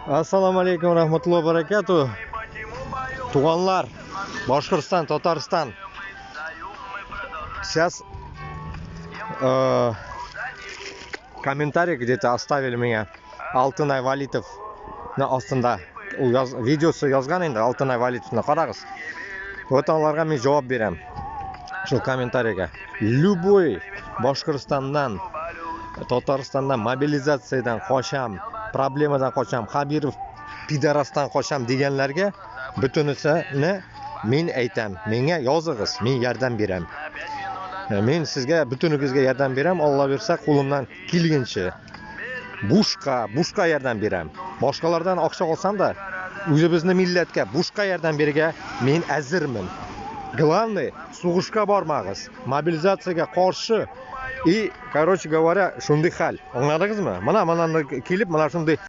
Ассаламу алейкум рахматуллах баракату. Туганлар, Башкортстан, Татарстан. Сейчас комментарий где-то оставили меня. Алтынай Валитов на астында. Ул яз, видеосы язган инде Алтынай Валитовны карагыз. Вот аларга мин җавап бирәм. Шул комментарийга. Любой Башкортстаннан, Татарстаннан мобилизациядән качам, проблемадан качам, Хабиров пидорастан качам дигәннәргә бөтенесене мин әйтәм. Миңа языгыз, мин ярдәм бирәм. Мин сезгә бөтенегезгә ярдәм бирәм, Алла бирсә, кулымнан килгәнчә. Бушка, бушка ярдәм бирәм. Башкалардан акча алсам да, үзебезне милләткә бушка ярдәм бирергә мин әзермен. Главный, сугышка бармагыз. Мобилизациягә каршы. И, короче говоря, шундый хәл. Аңладыгызмы? Мына, мына килеп, мына шундый.